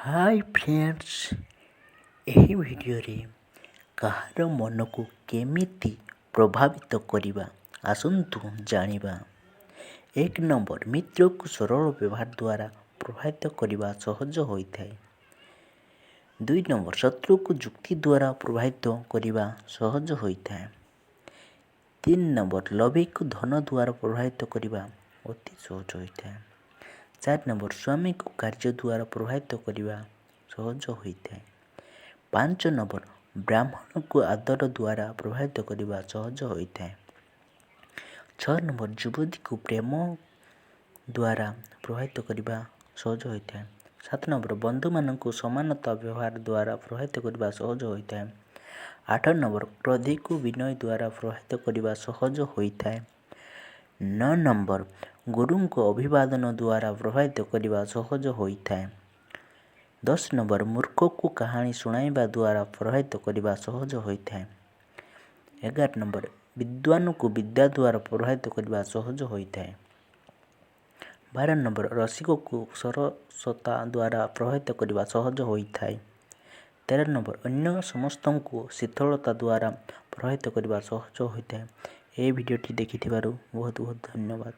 High friends, ଏହି ଭିଡ଼ିଓରେ କାହାର ମନକୁ କେମିତି ପ୍ରଭାବିତ କରିବା ଆସନ୍ତୁ ଜାଣିବା। 1 ନମ୍ବର, ମିତ୍ରକୁ ସରଳ ବ୍ୟବହାର ଦ୍ୱାରା ପ୍ରଭାବିତ କରିବା ସହଜ ହୋଇଥାଏ। 2 ନମ୍ବର, ଶତ୍ରୁକୁ ଯୁକ୍ତି ଦ୍ୱାରା ପ୍ରଭାବିତ କରିବା ସହଜ ହୋଇଥାଏ। 3 ନମ୍ବର, ଲୋଭୀକୁ ଧନ ଦ୍ୱାରା ପ୍ରଭାବିତ କରିବା ଅତି ସହଜ ହୋଇଥାଏ। 4 ନମ୍ବର, ସ୍ୱାମୀକୁ କାର୍ଯ୍ୟ ଦ୍ୱାରା ପ୍ରଭାବିତ କରିବା ସହଜ ହୋଇଥାଏ। 5 ନମ୍ବର, ବ୍ରାହ୍ମଣକୁ ଆଦର ଦ୍ୱାରା ପ୍ରଭାବିତ କରିବା ସହଜ ହୋଇଥାଏ। 6 ନମ୍ବର, ଯୁବତୀକୁ ପ୍ରେମ ଦ୍ୱାରା ପ୍ରଭାବିତ କରିବା ସହଜ ହୋଇଥାଏ। 7 ନମ୍ବର, ବନ୍ଧୁମାନଙ୍କୁ ସମାନତା ବ୍ୟବହାର ଦ୍ୱାରା ପ୍ରଭାବିତ କରିବା ସହଜ ହୋଇଥାଏ। 8 ନମ୍ବର, କ୍ରୋଧୀକୁ ବିନୟ ଦ୍ୱାରା ପ୍ରଭାବିତ କରିବା ସହଜ ହୋଇଥାଏ। 9 ନମ୍ବର, ଗୁରୁଙ୍କୁ ଅଭିବାଦନ ଦ୍ୱାରା ପ୍ରଭାବିତ କରିବା ସହଜ ହୋଇଥାଏ। 10 ନମ୍ବର, ମୂର୍ଖକୁ କାହାଣୀ ଶୁଣାଇବା ଦ୍ୱାରା ପ୍ରଭାବିତ କରିବା ସହଜ ହୋଇଥାଏ। 11 ନମ୍ବର, ବିଦ୍ୱାନକୁ ବିଦ୍ୟା ଦ୍ୱାରା ପ୍ରଭାବିତ କରିବା ସହଜ ହୋଇଥାଏ। 12 ନମ୍ବର, ରସିକକୁ ସରସତା ଦ୍ୱାରା ପ୍ରଭାବିତ କରିବା ସହଜ ହୋଇଥାଏ। 13 ନମ୍ବର, ଅନ୍ୟ ସମସ୍ତଙ୍କୁ ଶିଥିଳତା ଦ୍ୱାରା ପ୍ରଭାବିତ କରିବା ସହଜ ହୋଇଥାଏ। ଏହି ଭିଡ଼ିଓଟି ଦେଖିଥିବାରୁ ବହୁତ ବହୁତ ଧନ୍ୟବାଦ।